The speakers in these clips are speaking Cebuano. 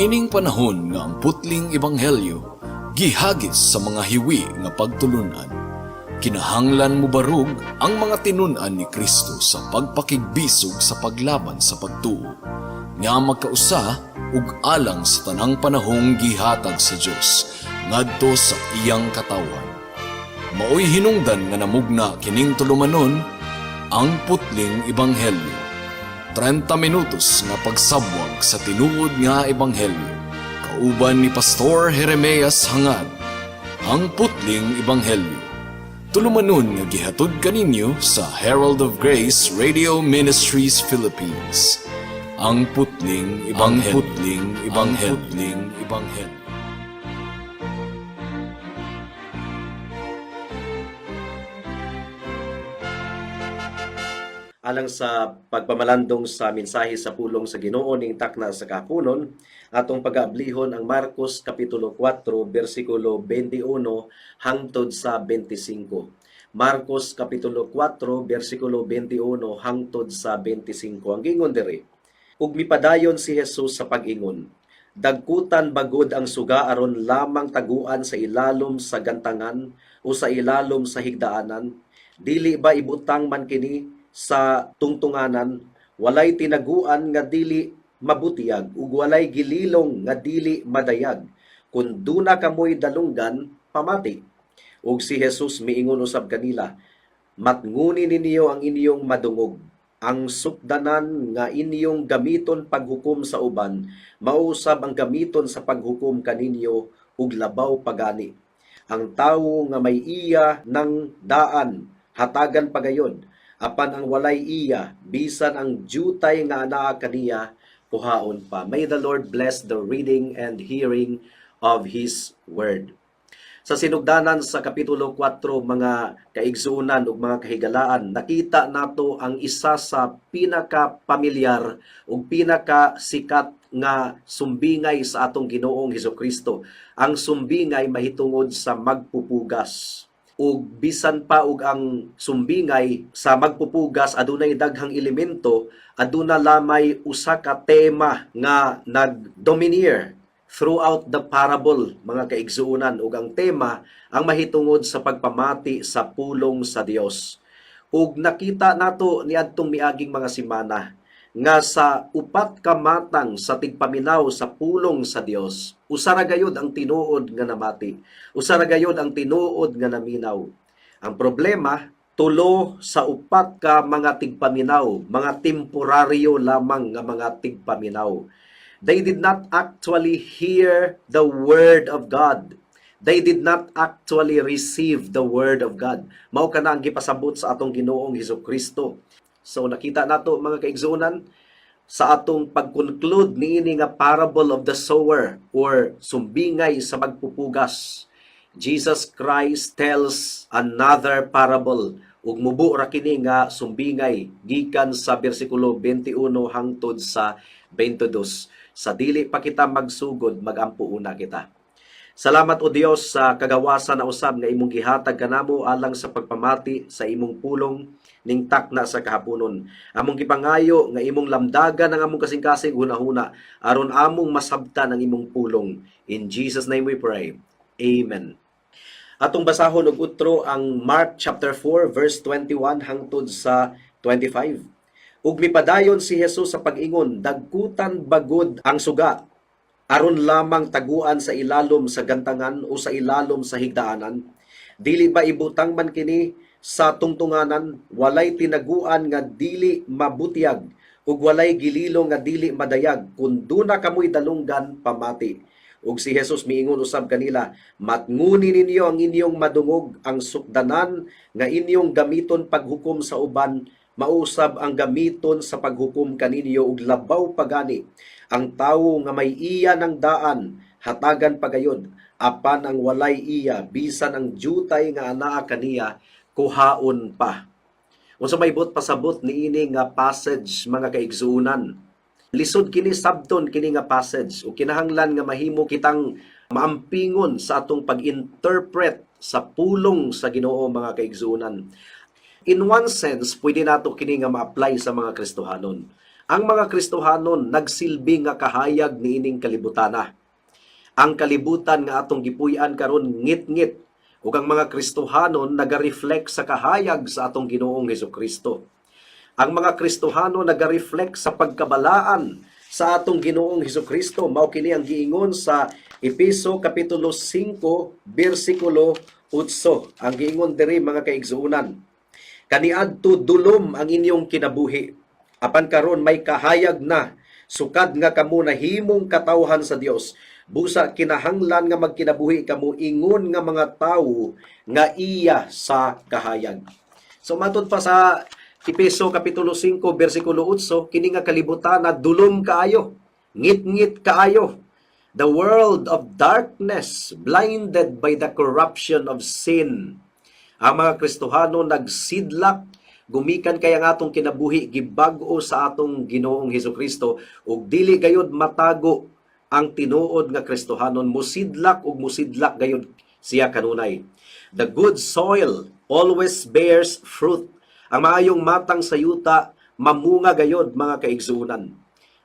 Niining panahon nga ang putling ebanghelyo gihagis sa mga hiwi nga pagtulunan, kinahanglan mobarog ang mga tinun-an ni Kristo sa pagpakigbisog sa paglaban sa pagtuo nga magkausa ug alang sa tanang panahong gihatag sa Dios ngadto sa iyang katawhan. Maoy hinungdan nga namugna kining tulumanon, Ang Putling Ebanghelyo. 30 minutos nga pagsabwag sa tinuod nga ebanghelyo. Kauban ni Pastor Jeremias Hangad. Ang Putling Ebanghelyo. Tulumanon nga gihatod kaninyo sa Herald of Grace Radio Ministries Philippines. Ang Putling Ebanghelyo. Ang Putling Ebanghelyo. Ang Putling Ebanghelyo. Alang sa pagpamalandong sa mensahe sa pulong sa Ginoo ning takna sa kahaponon, atong pag-aablihon ang Marcos kapitulo 4 bersikulo 21 hangtod sa 25. Marcos kapitulo 4 bersikulo 21 hangtod sa 25. Ang gingon diri: "Ug mipadayon si Jesus sa pag-ingon, dagkutan bagod ang suga aron lamang taguan sa ilalom sa gantangan o sa ilalom sa higdaanan? Dili ba ibutang man kini sa tungtunganan? Walay tinaguan nga dili mabutiyag ug walay gililong nga dili madayag. Kun duna kamoy dalunggan, pamati." Ug si Jesus miingon usab kanila, "Matnguni ninyo ang inyong madungog. Ang sukdanan nga inyong gamiton paghukom sa uban, mausab ang gamiton sa paghukom kaninyo ug labaw pagani. Ang tawo nga may iya ng daan, hatagan pagayod, apan ang walay iya, bisan ang jutay nga anaa kaniya, kuhaon pa." May the Lord bless the reading and hearing of His Word. Sa sinugdanan sa Kapitulo 4, mga kaigsuonan ug mga kahigalaan, nakita nato ang isa sa pinaka-pamilyar ug pinaka-sikat nga sumbingay sa atong Ginoong Hesukristo, ang sumbingay mahitungod sa magpupugas. Ug bisan pa og ang sumbingay sa magpupugas adunay daghang elemento, aduna lamay usa ka tema nga nagdomineer throughout the parable, mga kaigsuonan, ug ang tema ang mahitungod sa pagpamati sa pulong sa Dios. Ug nakita nato niadtong miaging mga semana nga sa upat ka matang sa tigpaminaw sa pulong sa Dios, usa ra gayud ang tinuod nga namati, usa ra gayud ang tinuod nga naminaw. Ang problema, tulo sa upat ka mga tigpaminaw, mga temporaryo lamang nga mga tigpaminaw. They did not actually hear the word of God. They did not actually receive the word of God. Mao kana ang gipasabot sa atong Ginoong Hesus Kristo. So nakita nato, mga kaigsuonan, sa atong pag-conclude niini nga parable of the sower or sumbingay sa magpupugas. Jesus Christ tells another parable ug mubo ra kini nga sumbingay gikan sa bersikulo 21 hangtod sa 22. Sa dili pa kita magsugod, magampo una kita. Salamat, O Dios, sa kagawasan na usab nga imong gihatag kanamo alang sa pagpamati sa imong pulong ning takna sa kahaponon. Among gipangayo nga imong lamdagan ang among kasing-kasing hunahuna aron among masabtan ang imong pulong. In Jesus' name we pray. Amen. Atong basahon og utro ang Mark chapter 4 verse 21 hangtod sa 25. "Ug mipadayon si Jesus sa pag-ingon, dagkutan bagod ang suga aron lamang taguan sa ilalom sa gantangan o sa ilalom sa higdaanan? Dili ba ibutang man kini sa tungtunganan? Walay tinaguan nga dili mabutyag ug walay gililong nga dili madayag. Kun duna kamoy dalunggan, pamati. Ug si Jesus miingon usab kanila, matnguni ninyo ang inyong madungog. Ang sukdanan nga inyong gamiton paghukom sa uban, mausab ang gamiton sa paghukom kaninyo ug labaw pagani. Ang tawo nga may iya ng daan, hatagan pagayod, apan ang walay iya, bisan ang jutay nga anaa kaniya, kuhaon pa." Unsa may buot pasabot niini nga passage, mga kaigsuonan? Lisod kini sabton kini nga passage ug kinahanglan nga mahimo kitang maampingon sa atong pag-interpret sa pulong sa Ginoo, mga kaigsuonan. In one sense, pwede nato kini nga ma-apply sa mga Kristohanon. Ang mga Kristohanon nagsilbi nga kahayag niining kalibutana. Ang kalibutan nga atong gipuy-an karon ngit-ngit, ug ang mga Kristohanon naga-reflect sa kahayag sa atong Ginoong Hesukristo. Ang mga Kristohano naga-reflect sa pagkabalaan sa atong Ginoong Hesukristo. Mao kini ang giingon sa Epeso kapitulo 5 bersikulo 8. Ang giingon diri, mga kaigsuonan, "Kaniadto dulom ang inyong kinabuhi, apan karon may kahayag na sukad nga kamo nahimong katawhan sa Dios. Busa kinahanglan nga magkinabuhi kamo ingon nga mga tawo nga iya sa kahayag." So matod pa sa Epeso kapitulo 5 bersikulo 8, kini nga kalibutan na dulom kaayo, ngit-ngit kaayo. The world of darkness, blinded by the corruption of sin. Ang mga Kristohano nagsidlak gumikan kay ang atong kinabuhi gibag-o sa atong Ginoong Hesukristo, ug dili gayud matago ang tinuod nga Kristohanon, musidlak ug musidlak gayud siya kanunay. The good soil always bears fruit. Ang maayong matang sa yuta mamunga gayod, mga kaigsuonan.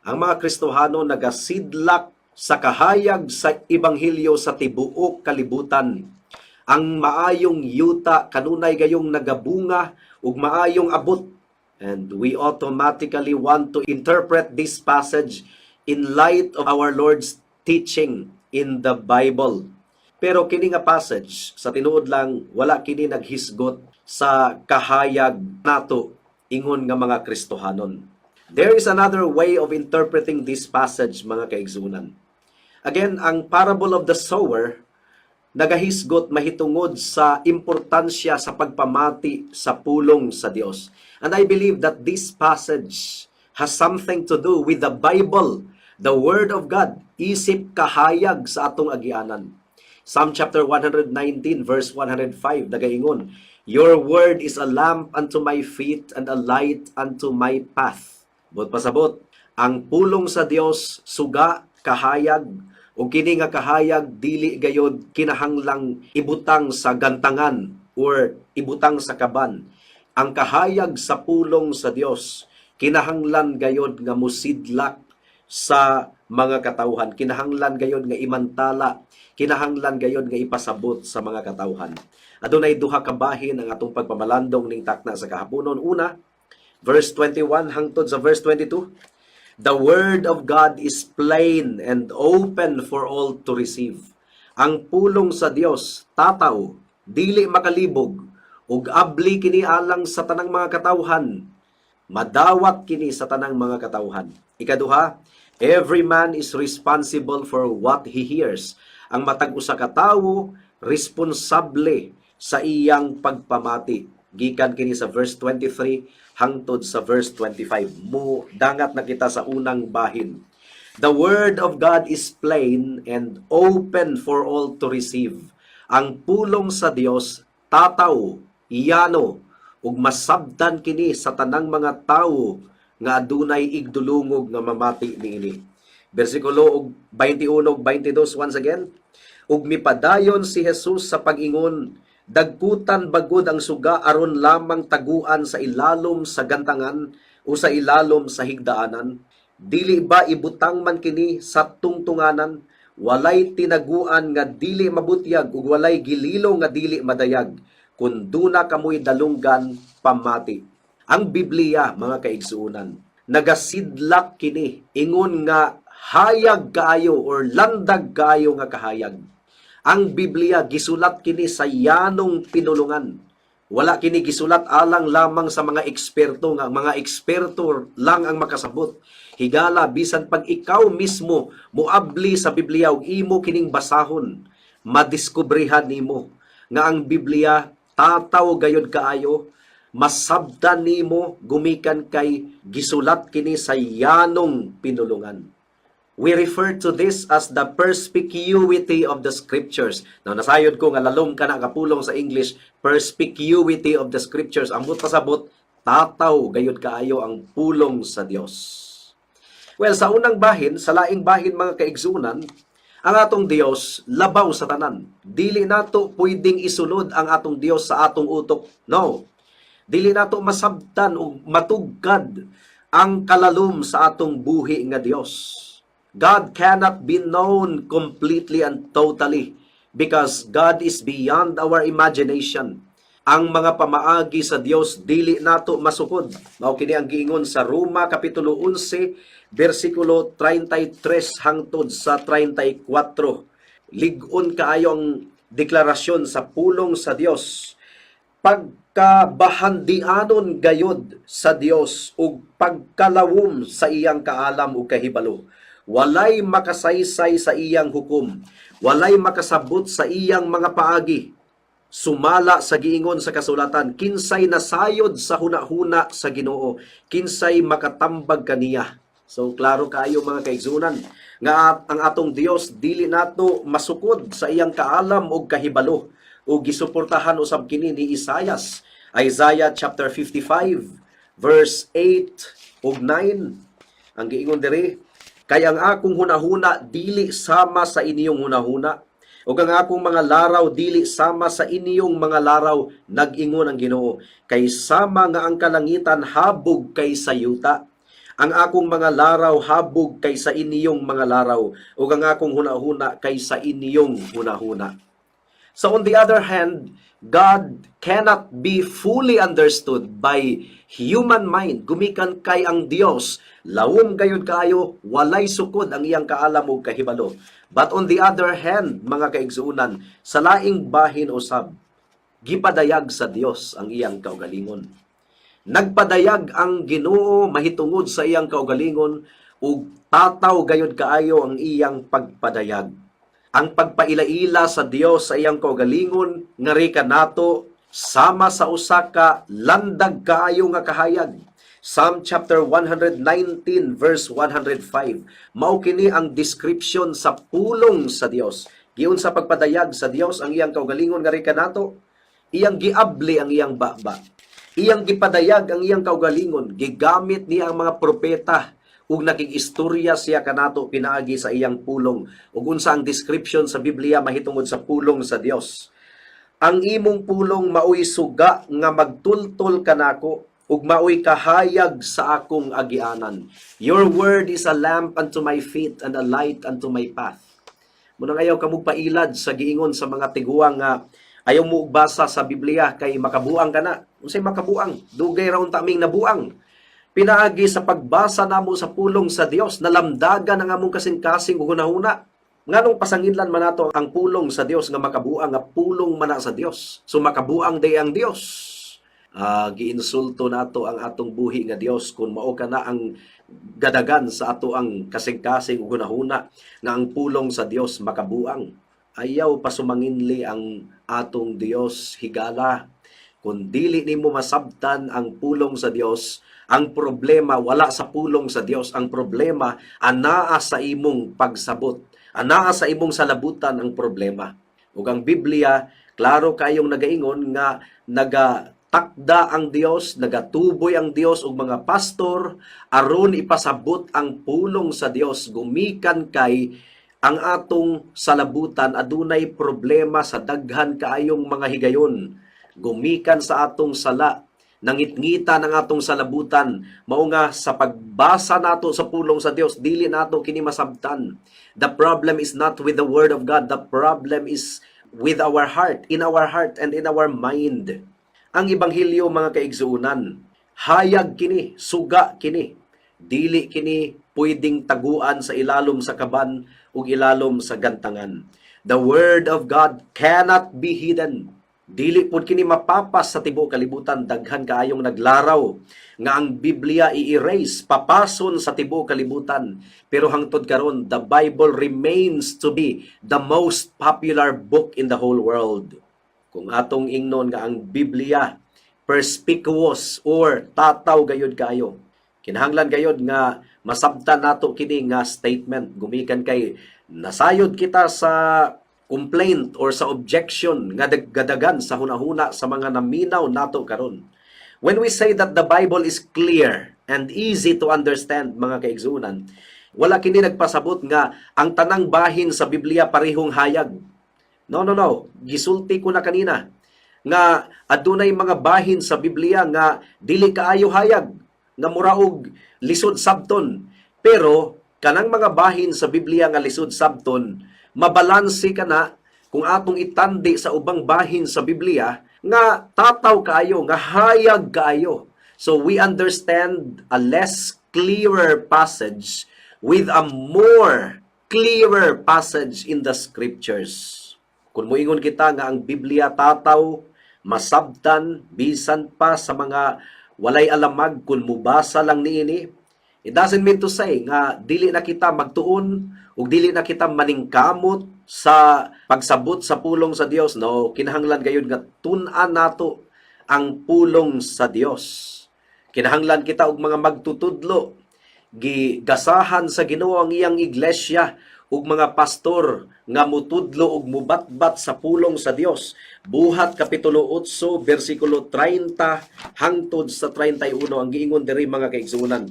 Ang mga Kristohano nagasidlak sa kahayag sa ebanghelyo sa tibuok kalibutan. Ang maayong yuta kanunay gayong nagabunga ug maayong abot. And we automatically want to interpret this passage in light of our Lord's teaching in the Bible. Pero kini nga passage, sa tinuod lang, wala kini naghisgot sa kahayag nato ingon nga mga Kristohanon. There is another way of interpreting this passage, mga kaigsuonan. Again, ang parable of the sower nagahisgot mahitungod sa importansya sa pagpamati sa pulong sa Dios. And I believe that this passage has something to do with the Bible, the Word of God, isip kahayag sa atong agianan. Psalm chapter 119 verse 105 nagaingon, "Your word is a lamp unto my feet and a light unto my path." Buot pasabot, ang pulong sa Dios suga, kahayag, ug kini nga kahayag dili gayod kinahanglang ibutang sa gantangan or ibutang sa kaban. Ang kahayag sa pulong sa Dios kinahanglan gayod nga musidlak sa mga katawhan, kinahanglan gayod nga imantala, kinahanglan gayod nga ipasabot sa mga katawhan. Adunay duha ka bahin ang atong pagpamalandong ning takna sa kahaponon. Una, verse 21 hangtod sa verse 22. The word of God is plain and open for all to receive. Ang pulong sa Dios tataw, dili makalibog, ug abli kini alang sa tanang mga katawhan. Madawat kini sa tanang mga katawhan. Ikaduha, every man is responsible for what he hears. Ang matag usa ka tawo responsable sa iyang pagpamati. Gikan kini sa verse 23 hangtod sa verse 25. Mo dangat na kita sa unang bahin. The word of God is plain and open for all to receive. Ang pulong sa Dios tataw, yano, ug masabtan kini sa tanang mga tawo nga adunay igdulungog nga mamati niini. Bersikulo og 21 ug 22 once again. Ug mipadayon si Jesus sa pag-ingon, "Dagkutan ba gud ang suga aron lamang taguan sa ilalom sa gantangan o sa ilalom sa higdaanan? Dili ba ibutang man kini sa tungtunganan? Walay tinaguan nga dili mabutyag ug walay gililo nga dili madayag. Kun duna kamoy dalunggan, pamati." Ang Biblia, mga kaigsuonan, nagasidlak kini ingon nga hayag kaayo or landag kaayo nga kahayag. Ang Biblia gisulat kini sa yanong pinulungan. Wala kini gisulat alang lamang sa mga eksperto, nga ang mga eksperto lang ang makasabot. Higala, bisan pag ikaw mismo moabli sa Biblia ug imo kining basahon, madiskubrehan nimo nga ang Biblia tataw gayod kaayo, masabtan nimo gumikan kay gisulat kini sa yanong pinulungan. We refer to this as the perspicuity of the scriptures. Now, nasayod ko nga lalom kana nga pulong sa English, perspicuity of the scriptures. Ang buot pasabot, tataw gayod kaayo ang pulong sa Dios. Well, sa unang bahin, sa laing bahin, mga kaigsuonan, ang atong Dios labaw sa tanan. Dili nato pwedeng isulod ang atong Dios sa atong utok. No. Dili nato masabtan o matugkad ang kalalom sa atong buhi nga Dios. God cannot be known completely and totally because God is beyond our imagination. Ang mga pamaagi sa Dios dili nato masukod. Mao kini ang giingon sa Roma kapitulo 11 bersikulo 33 hangtod sa 34. Lig-on kaayo ang deklarasyon sa pulong sa Dios. Pagkabahandianon gayod sa Dios ug pagkalawom sa iyang kaalam ug kahibalo. Walay makasaysay sa iyang hukom, walay makasabot sa iyang mga paagi. Sumala sa giingon sa kasulatan, kinsay nasayod sa hunahuna sa Ginoo, kinsay makatambag kaniya? So klaro kaayo, mga kaigsunan, nga ang atong Dios dili nato masukod sa iyang kaalam ug kahibalo, ug gisuportahan usab kini ni Isaias. Isaiah chapter 55 verse 8 ug 9. Ang giingon diri, "Kay ang akong hunahuna dili sama sa inyong hunahuna, ug ang akong mga laraw dili sama sa inyong mga laraw, nag-ingon ang Ginoo. Kay sama nga ang kalangitan habog kaysa yuta, ang akong mga laraw habog kaysa inyong mga laraw, ug ang akong hunahuna kaysa inyong hunahuna." So on the other hand, God cannot be fully understood by human mind gumikan kay ang Dios lawom gayud kaayo, walay sukod ang iyang kaalam ug kahibalo. But on the other hand, mga kaigsuonan, sa laing bahin usab, gipadayag sa Dios ang iyang kaugalingon. Nagpadayag ang Ginoo mahitungod sa iyang kaugalingon ug tataw gayud kaayo ang iyang pagpadayag. Ang pagpaila-ila sa Dios sa iyang kaugalingon ngari kanato sama sa usa ka landag kaayo nga kahayag. Psalm chapter 119 verse 105. Mao kini ang description sa pulong sa Dios. Giunsa pagpadayag sa Dios ang iyang kaugalingon ngari kanato? Iyang giabli ang iyang baba. Iyang gipadayag ang iyang kaugalingon, gigamit niya ang mga propeta ug nakig-istorya siya kanato pinaagi sa iyang pulong. Ug unsa ang description sa Biblia mahitungod sa pulong sa Dios? "Ang imong pulong maoy suga nga magtultol kanako ug maoy kahayag sa akong agianan." "Your word is a lamp unto my feet and a light unto my path." Mao nang ayaw kamog pailad sa giingon sa mga tiguang nga ayaw mo og basa sa Biblia kay makabuang ka na. Unsay makabuang? Dugay ra unta ming nabuang. Pinaagi sa pagbasa namo sa pulong sa Dios, nalamdagan ang among kasing-kasing ug hunahuna. Nganong pasanginlan man nato ang pulong sa Dios nga makabuang, nga pulong man na sa Dios? So makabuang day ang Dios. Giinsulto nato ang atong buhi nga Dios kung mao ka na ang gadagan sa ato ang kasing-kasing ug hunahuna nga ang pulong sa Dios makabuang. Ayaw pasumanginli ang atong Dios, higala. Kung dili nimo masabtan ang pulong sa Dios, ang problema wala sa pulong sa Dios, ang problema anaa sa imong pagsabot. Anaa sa imong salabutan ang problema. Ug ang Biblia klaro kayong nagaingon nga nagatakda ang Dios, nagatuboy ang Dios og mga pastor aron ipasabot ang pulong sa Dios gumikan kay ang atong salabutan adunay problema sa daghan kaayong mga higayon gumikan sa atong sala, nangitngita ng atong salabutan. Mao nga sa pagbasa nato sa pulong sa Dios, dili nato kini masabtan. The problem is not with the word of God, the problem is with our heart, in our heart and in our mind. Ang ebanghelyo, mga kaigsuonan, hayag kini, suga kini, dili kini pwedeng taguan sa ilalom sa kaban ug ilalom sa gantangan. The word of God cannot be hidden. Dili pud kini mapapas sa tibuok kalibutan. Daghan kaayong naglaraw nga ang Biblia i-erase, papason sa tibuok kalibutan. Pero hangtod karon, the Bible remains to be the most popular book in the whole world. Kung atong ingnon nga ang Biblia perspicuous or tataw gayud kaayo, kinahanglan gayud nga masabtan nato kini nga statement gumikan kay nasayod kita sa complaint or sa objection nga gadagan sa hunahuna sa mga naminaw nato karon. When we say that the Bible is clear and easy to understand, mga kaigsuonan, wala kini nagpasabot nga ang tanang bahin sa Biblia parehong hayag. No, no, no. Gisulti ko na kanina nga adunay mga bahin sa Biblia nga dili kaayo hayag, nga nga mura og lisod sabton. Pero kanang mga bahin sa Biblia nga lisod sabton, mabalanse kana kung atong itandi sa ubang bahin sa Biblia nga tataw kaayo, nga hayag kaayo. So we understand a less clearer passage with a more clearer passage in the scriptures. Kung moingon kita nga ang Biblia tataw, masabtan, bisan pa sa mga walay alamag kung mubasa lang niini, it doesn't mean to say nga dili na kita magtuon ug dili na kita maningkamot sa pagsabot sa pulong sa Dios. No, kinahanglan gayud nga tun-an nato ang pulong sa Dios. Kinahanglan kita og mga magtutudlo. Gigasahan sa Ginoo ang iyang iglesia ug mga pastor nga mutudlo ug mubatbat sa pulong sa Dios. Buhat kapitulo 8 bersikulo 30 hangtod sa 31 ang giingon diri, mga kaigsuonan.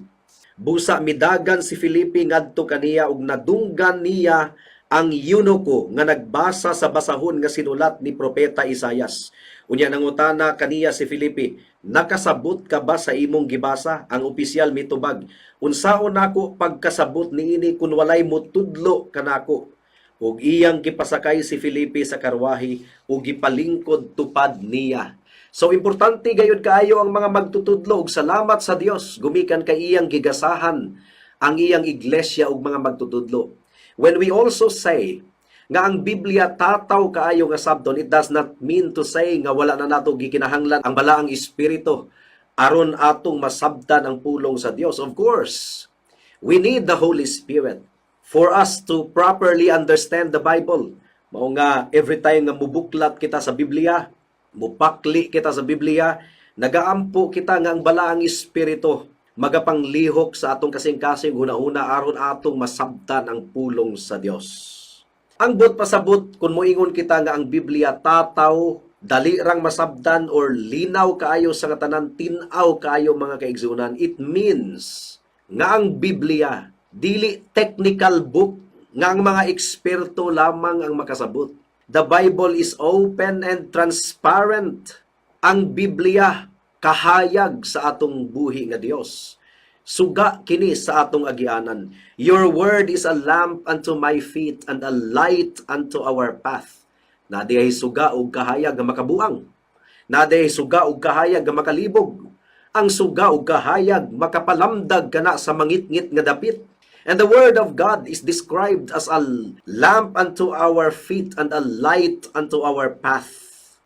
Busa midagan si Felipe ngadto kaniya ug nadunggan niya ang eunuko nga nagbasa sa basahon nga sinulat ni propeta Isayas. Unya nangutana kaniya si Felipe, "Nakasabot ka ba sa imong gibasa?" Ang opisyal mitubag, "Unsaon nako pagkasabot niini kun walay mutudlo kanako?" Ug iyang gipasakay si Felipe sa karwahe ug gipalingkod tupad niya. So importante gayud kaayo ang mga magtutudlo, ug salamat sa Dios gumikan kay iyang gigasahan ang iyang iglesia ug mga magtutudlo. When we also say nga ang Biblia tataw kaayo nga sabton, it does not mean to say nga wala na nato gikinahanglan ang balaang espiritu aron atong masabtan ang pulong sa Dios. Of course, we need the Holy Spirit for us to properly understand the Bible. Mao nga every time nga mubuklat kita sa Biblia, mupakli kita sa Biblia, nagaampo kita nga ang balaang espiritu magapanglihok sa atong kasing-kasing, hunahuna, aron atong masabtan ang pulong sa Dios. Ang buot pasabot, kung moingon kita nga ang Biblia tataw, dali rang masabtan or linaw kaayo sa tanan, tin-aw kaayo, mga kaigsuonan, it means nga ang Biblia dili technical book nga ang mga eksperto lamang ang makasabot. The Bible is open and transparent. Ang Biblia kahayag sa atong buhi nga Dios. Suga kini sa atong agianan. Your word is a lamp unto my feet and a light unto our path. Naa diay suga og kahayag nga makabuang. Naa diay suga og kahayag nga makalibog. Ang suga og kahayag makapalamdag kana sa mangitngit nga dapit. And the word of God is described as a lamp unto our feet and a light unto our path.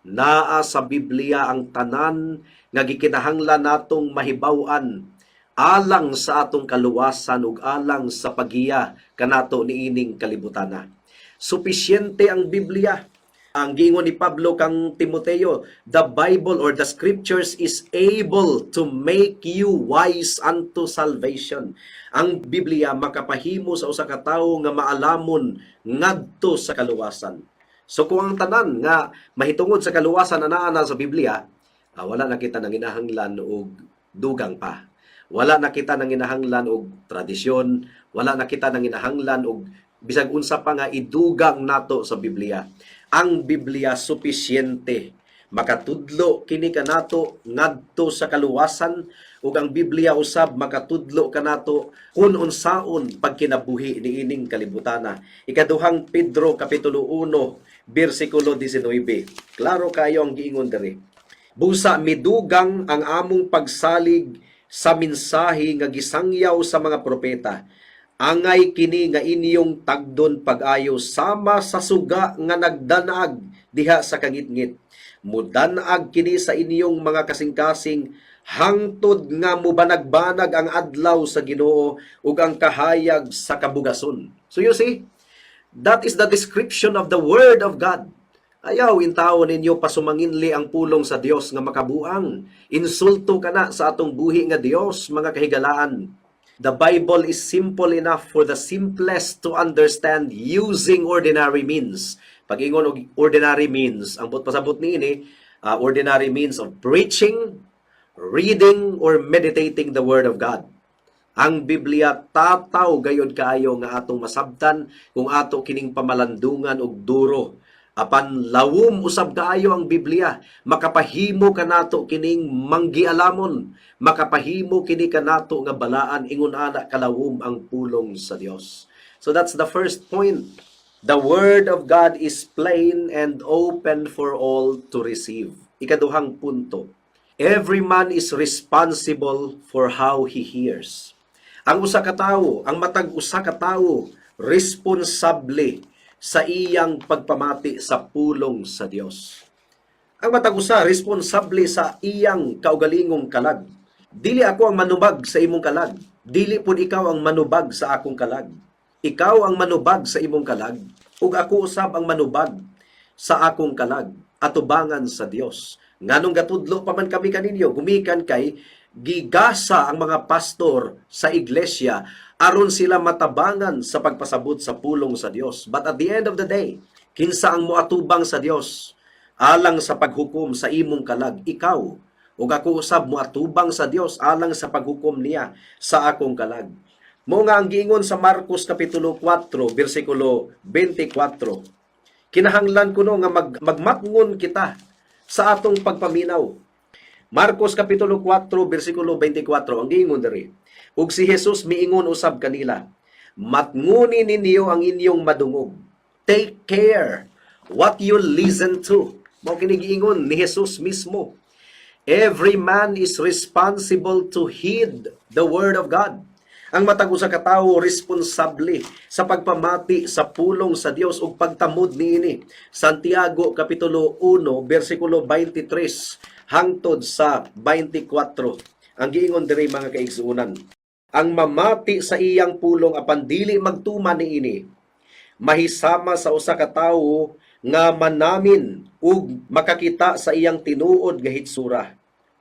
Naa sa Biblia ang tanan nga gikinahanglan natong mahibaw-an alang sa atong kaluwasan ug alang sa pagiya kanato niining kalibutana. Supisyente ang Biblia. Ang giingon ni Pablo kang Timoteo, the Bible or the scriptures is able to make you wise unto salvation. Ang Biblia makapahimo sa usa ka tawo nga maalamon ngadto sa kaluwasan. So kung ang tanan nga mahitungod sa kaluwasan na naa na sa Biblia, wala na kita nanginahanglan og dugang pa. Wala na kita nanginahanglan og tradisyon, wala na kita nanginahanglan og bisag unsa pa nga idugang nato sa Biblia. Ang Biblia supisyente. Makatudlo kini kanato ngadto sa kaluwasan ug ang Biblia usab makatudlo kanato kun unsaon pagkinabuhi niining kalibutana. Ikaduhang Pedro kapitulo 1 bersikulo 19. Klaro kayo ang giingon diri. Busa midugang ang among pagsalig sa mensahe nga gisangyaw sa mga propeta. Angay kini nga inyong tagdon pag-ayo sama sa suga nga nagdanag diha sa kangitngit. Mudanag kini sa inyong mga kasing-kasing hangtod nga mubanag-banag ang adlaw sa Ginoo ug ang kahayag sa kabugason. So you see, that is the description of the word of God. Ayaw intawo ninyo pasumanginli ang pulong sa Dios nga makabuang. Insulto kana sa atong buhi nga Dios, mga kahigalaan. The Bible is simple enough for the simplest to understand using ordinary means. Pag-ingon og ordinary means, ang buot pasabot niini, ordinary means of preaching, reading, or meditating the Word of God. Ang Biblia tataw gayod kaayo nga atong masabtan kung ato kining pamalandungan og duro. Apan lawom usab kaayo ang Biblia, makapahimo kanato kining manggialamon, makapahimo kini kanato nga balaan, ingon ana kalawom ang pulong sa Dios. So that's the first point. The word of God is plain and open for all to receive. Ikaduhang punto. Every man is responsible for how he hears. Ang usa ka tawo, ang matag usa ka tawo, responsable sa iyang pagpamati sa pulong sa Dios. Ang matag usa responsable sa iyang kaugalingong kalag. Dili ako ang manubag sa imong kalag. Dili pud ikaw ang manubag sa akong kalag. Ikaw ang manubag sa imong kalag ug ako usab ang manubag sa akong kalag atubangan sa Dios. Nganong gatudlo pa man kami kaninyo, gumikan kay gigasa ang mga pastor sa iglesia aron sila matabangan sa pagpasabot sa pulong sa Dios. But at the end of the day, kinsa ang moatubang sa Dios alang sa paghukom sa imong kalag? Ikaw. Ug ako usab moatubang sa Dios alang sa paghukom niya sa akong kalag. Mao nga ang giingon sa Marcos kapitulo 4 bersikulo 24. Kinahanglan kuno nga magmatngon kita sa atong pagpaminaw. Marcos kapitulo 4 bersikulo 24 ang giingon diri. "Ug si Jesus miingon usab kanila, 'Matnguni ninyo ang inyong madungog.'" Take care what you listen to. Mao kini giingon ni Jesus mismo. Every man is responsible to heed the word of God. Ang matag usa ka tawo responsable sa pagpamati sa pulong sa Dios ug pagtamod niini. Santiago kapitulo 1 bersikulo 23 hangtod sa 24. Ang giingon diri, mga kaigsuonan, ang mamati sa iyang pulong apan dili magtuman niini mahisama sa usa ka tawo nga manamin ug makakita sa iyang tinuod nga hitsura.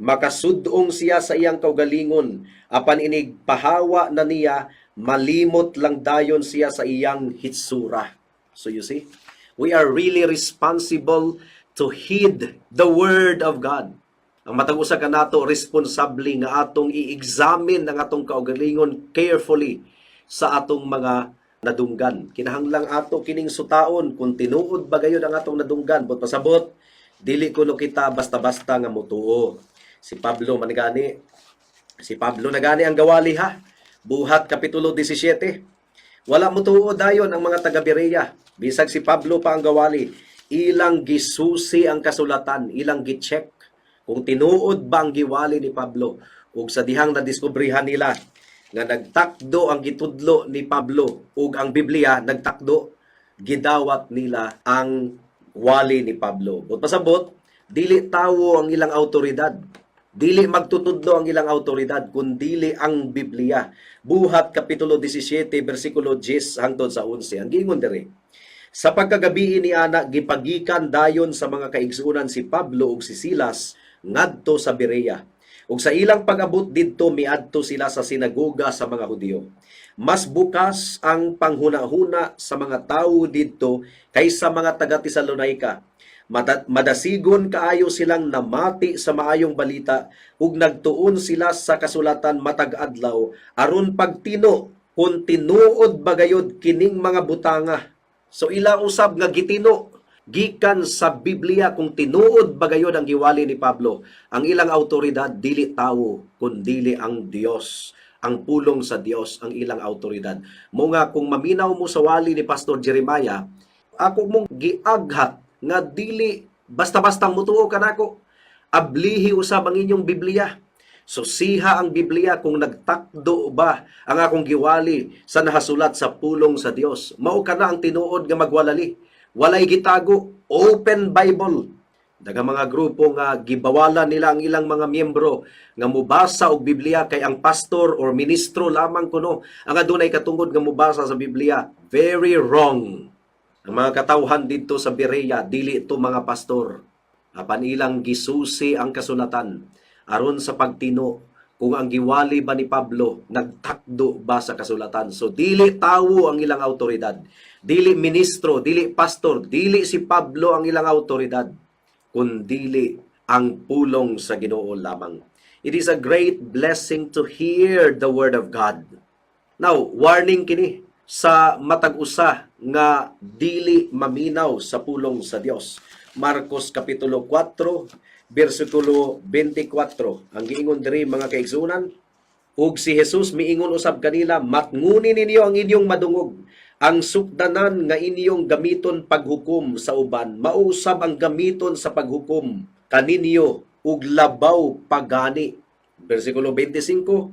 Makasud-ong siya sa iyang kaugalingon apan inig pahawa na niya, malimot lang dayon siya sa iyang hitsura. So you see, we are really responsible to heed the word of God. Ang matag usa kanato responsable nga atong i-examine ang atong kaugalingon carefully sa atong mga nadunggan. Kinahanglang ato kining sutaon kung tinuod ba gayud ang atong nadunggan. But pasabot, dili kuno kita basta-basta nga mutuo. Si Pablo man gani, si Pablo na gani ang gawali ha. Buhat kapitulo 17. Wala mutuo dayon ang mga taga Berea. Bisag si Pablo pa ang gawali, ilang gisusi ang kasulatan, ilang gi-check kung tinuod ba ang giwali ni Pablo, ug sa dihang nadiskubrihan nila nga nagtakdo ang gitudlo ni Pablo ug ang Biblia nagtakdo, gidawat nila ang wali ni Pablo. But pasabot, dili tawo ang ilang autoridad. Dili magtutudlo ang ilang autoridad, kundili ang Biblia. Buhat kapitulo 17 bersikulo 10 hangtod sa 11. Ang giingon diri, "Sa pagkagabii ni ana, gipagikan dayon sa mga kaigsuonan si Pablo ug si Silas ngadto sa Berea. Ug sa ilang pag-abot didto, miadto sila sa sinagoga sa mga Hudiyo. Mas bukas ang panghunahuna sa mga tawo didto kaysa mga taga Tesalonica. Madasigon kaayo silang namati sa maayong balita ug nagtuon sila sa kasulatan matag adlaw aron pagtino kung tinuod ba gayud kining mga butanga." So ila usab nga gitino gikan sa Biblia kung tinuod ba gayud ang giwali ni Pablo. Ang ilang autoridad dili tawo kundili ang Dios. Ang pulong sa Dios ang ilang autoridad. Mao nga kung maminaw mo sa wali ni Pastor Jeremiah, ako mong giaghat nga dili basta-basta mutuo kanako. Ablihi usab ang inyong Biblia. Susiha ang Biblia kung nagtakdo ba ang akong giwali sa nahasulat sa pulong sa Dios. Mao kana ang tinuod nga magwalali. Walay gitago, open Bible. Daghang mga grupo nga gibawalan nila ang ilang mga miyembro nga mubasa og Biblia kay ang pastor or ministro lamang kuno ang adunay katungod nga mubasa sa Biblia. Very wrong. Ang mga katawhan didto sa Berea dili ito mga pastor. Apan ilang gisusi ang kasulatan aron sa pagtino kung ang giwali ba ni Pablo nagtakdo ba sa kasulatan. So dili tawo ang ilang autoridad. Dili ministro, dili pastor, dili si Pablo ang ilang autoridad, kundili ang pulong sa Ginoo lamang. It is a great blessing to hear the word of God. Now, warning kini sa mga pastor. sa matag usa nga dili maminaw sa pulong sa Dios. Marcos kapitulo 4 bersikulo 24. Ang giingon diri, mga kaigsunan, "Ug si Jesus miingon usab kanila, 'Matnguni ninyo ang inyong madungog. Ang sukdanan nga inyong gamiton paghukom sa uban, mao usab ang gamiton sa paghukom kaninyo ug labaw pagani.'" Bersikulo 25,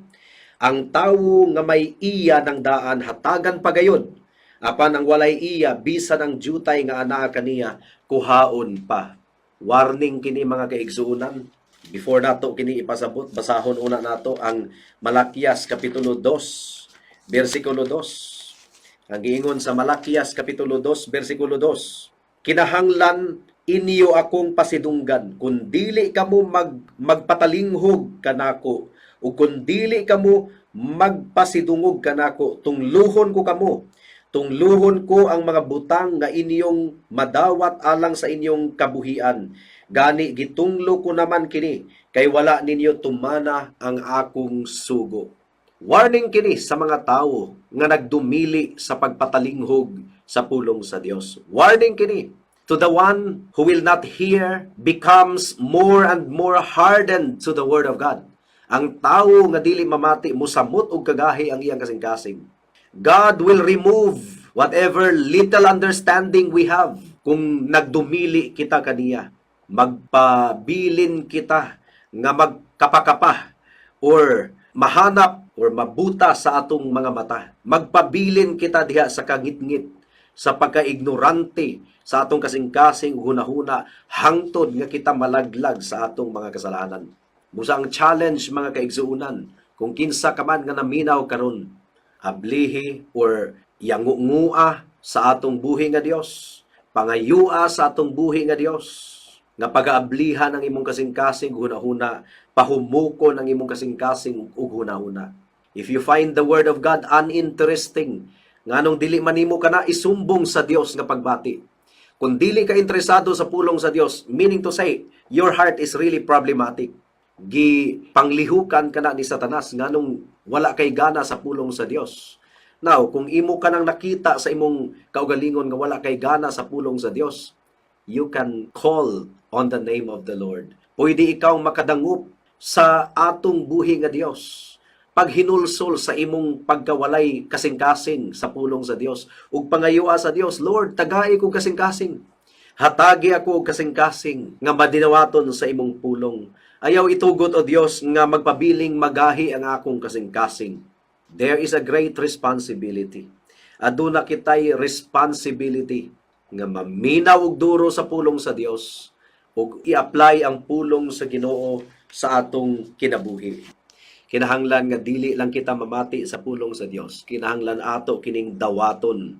"Ang tawo nga may iya ng daan, hatagan pagayon. Apan ang walay iya, bisan ang jutay nga anaa kaniya, kuhaon pa." Warning kini, mga kaigsuonan. Before nato kini ipasabot, basahon una nato ang Malakias kapitulo 2, bersikulo 2. Ang giingon sa Malakias kapitulo 2, bersikulo 2, "Kinahanglan inyo akong pasidunggan. Kung dili kamo magpatalinghog kanako ug kung dili kamo magpasidungog kanako, tungluhon ko kamo. Tungluhon ko ang mga butang nga inyong madawat alang sa inyong kabuhian. Gani gitunglo ko naman kini kay wala ninyo tumana ang akong sugo." Warning kini sa mga tawo nga nagdumili sa pagpatalinghog sa pulong sa Dios. Warning kini to the one who will not hear, becomes more and more hardened to the word of God. Ang tawo nga dili mamati, musamot og kagahi ang iyang kasing-kasing. God will remove whatever little understanding we have kung nagdumili kita kaniya. Magpabilin kita nga magkapakapa or mahanap or mabuta sa atong mga mata. Magpabilin kita diha sa kangitngit, sa pagkaignorante sa atong kasing-kasing ug hunahuna hangtod nga kita malaglag sa atong mga kasalanan. Busa ang challenge, mga kaigsuonan, kung kinsa ka man nga naminaw karon, ablihi or yangungua sa atong buhi nga Dios, pangayua sa atong buhi nga Dios, nga pagaablihan ang imong kasing-kasing ug hunahuna, pahumukon ang imong kasing-kasing ug hunahuna. If you find the word of God uninteresting, nganong dili man nimo kana isumbong sa Dios nga pagbati? Kung dili ka interesado sa pulong sa Dios, meaning to say, your heart is really problematic. Gi panglihukan ka na ni Satanas nganong wala kay gana sa pulong sa Dios. Now, kung imo ka nang nakita sa imong kaugalingon nga wala kay gana sa pulong sa Dios, you can call on the name of the Lord. Pwede ikaw makadangop sa atong buhi nga Dios paghinulsol sa imong pagkawalay kasing-kasing sa pulong sa Dios ug pangayua sa Dios, "Lord, tagai ko kasing-kasing. Hatagi ako og kasing-kasing nga madinawaton sa imong pulong. Ayaw itugot, o Dios, nga magpabiling magahi ang akong kasing-kasing." There is a great responsibility. Aduna kitay responsibility nga maminaw og duro sa pulong sa Dios ug i-apply ang pulong sa Ginoo sa atong kinabuhi. Kinahanglan nga dili lang kita mamati sa pulong sa Dios. Kinahanglan ato kining dawaton,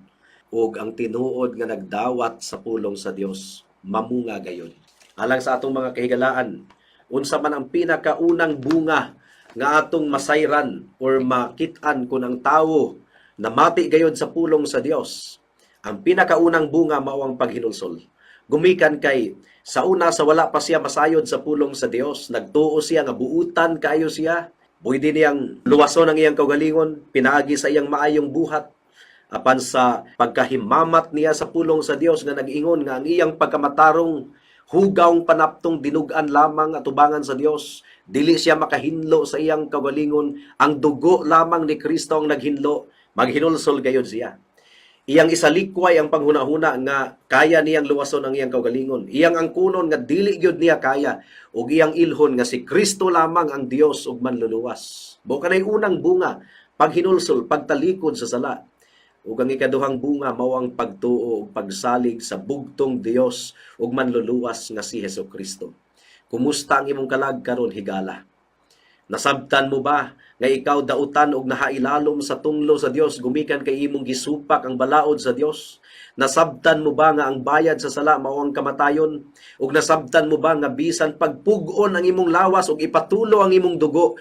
ug ang tinuod nga nagdawat sa pulong sa Dios mamunga gayon. Alang sa atong mga kahigalaan, unsa man ang pinakaunang bunga nga atong masayran or makit-an kung ang tawo namati gayod sa pulong sa Dios? Ang pinakaunang bunga mao ang paghinulsol. Gumikan kay sa una, sa wala pa siya masayod sa pulong sa Dios, nagtuo siya nga buutan kaayo siya, pwede niyang luwason ang iyang kaugalingon pinaagi sa iyang maayong buhat. Apan sa pagkahimamat niya sa pulong sa Dios nga nag-ingon nga ang iyang pagkamatarong hugawng panaptong dinugan lamang atubangan sa Dios, dili siya makahinlo sa iyang kaugalingon, ang dugo lamang ni Kristo ang naghinlo, maghinulsol gayod siya. Iyang isalikway ang panghunahuna nga kaya niyang luwason ang iyang kaugalingon. Iyang angkunon nga dili gyud niya kaya ug iyang ilhon nga si Kristo lamang ang Dios ug manluluwas. Mao kanay unang bunga, paghinulsol, pagtalikod sa sala. Ug ang ikaduhang bunga mao ang pagtuo ug pagsalig sa bugtong Dios ug manluluwas nga si Hesus Kristo. Kumusta ang imong kalag karon, higala? Nasabtan mo ba nga ikaw dautan og nahailalom sa tunglo sa Dios gumikan kay imong gisupak ang balaod sa Dios? Nasabtan mo ba nga ang bayad sa sala mao ang kamatayon? Ug nasabtan mo ba nga bisan pagpug-on ang imong lawas ug ipatulo ang imong dugo,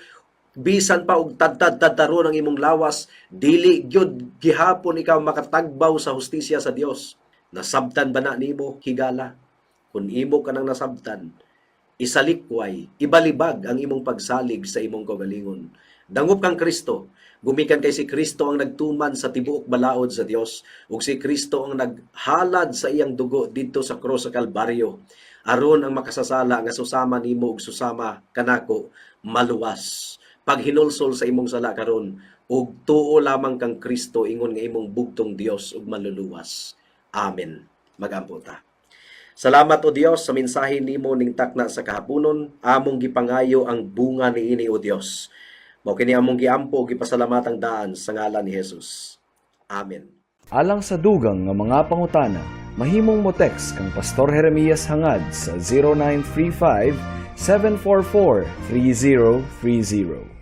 bisan pa og tadtad-tadtaron ang imong lawas, dili gyud gihapon ikaw makatagbaw sa hustisya sa Dios? Nasabtan ba na nimo, higala? Kung imo ka nang nasabtan, Isalikway, ibalibag ang imong pagsalig sa imong kaugalingon. Dangop kang Kristo, gumikan kay si Kristo ang nagtuman sa tibuok balaod sa Dios ug si Kristo ang naghalad sa iyang dugo didto sa krus sa Kalbaryo aron ang makasasala nga susama nimo ug susama kanako maluwas. Paghinulsol sa imong sala karon ug tuo lamang kang Kristo ingon nga imong bugtong Dios ug manluluwas. Amen. Magampo ta. Salamat, O Dios, sa mensahe nimo ning takna sa kahaponon. Among gipangayo ang bunga niini, O Dios. Mao kini among giampo ug gipasalamatang daan sa ngalan ni Jesus. Amen. Alang sa dugang nga mga pangutana, mahimong mo text kang Pastor Jeremias Hangad sa 0935 744 3030.